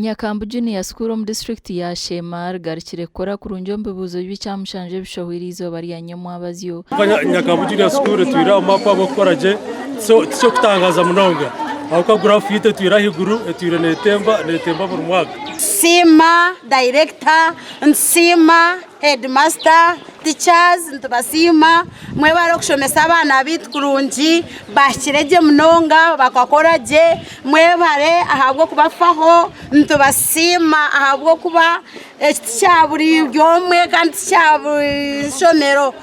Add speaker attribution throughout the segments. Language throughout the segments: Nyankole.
Speaker 1: Nyakambu Junior School omu disiturikiti ya Sheema rigarukire kukora kurungi omu bibuuzo by'ekyamushanju ebishohweire eizooba rya nyomwabazyo.
Speaker 2: Nyakambu Junior School etwire aha maapu ahabw'okukora gye tikyokutangaza munonga ahabw'okuba guraafu yaitu etwire ahaiguru etwire netemba netemba buri mwaka.
Speaker 3: Nsiima dayirekita, nsiima heedimasita, ticazi nitubasiima mwebare okushomesa abaana baitu kurungi bahikire gye munonga bakakora gye mwebare ahabw'okubafaho nitubasiima ahabw'okuba eki tikya buri omwe kandi tikya buri ishomero.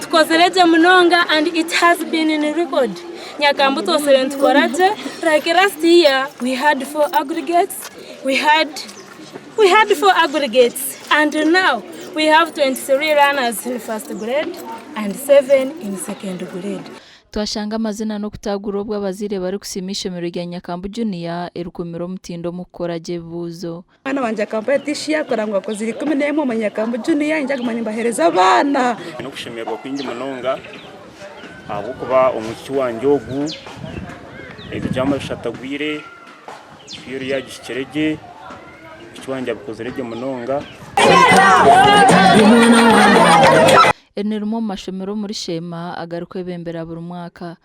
Speaker 4: Tukozire gye munonga and it has been in record. Nyakambu twosire nitukora gye like last year we had 4 aggregates we had we had 4 aggregates and now we have 23 learners in first grade and 7 in second grade.
Speaker 1: Twashanga amazina n'okutaagurira obu abazaire barikusiima eishomero rya Nyakambu Junior erikumire omutindo omu kukora gye ebibuuzo.
Speaker 5: Omwana wangye akampa etishi yakora ngu akozire 11 omu Nyakambu Junior niinyija kuguma nimbahereza abaana.
Speaker 6: Nyine okushemererwa kwingi munonga ahabw'okuba omwishiki wangye ogu ebigyama bishatagwire, fiiro yagihikire gye, omwishiki wangye abikozire gye munonga.
Speaker 1: Eri ni rimwe omu mashomero omuri Sheema agarikwebembera buri mwaka.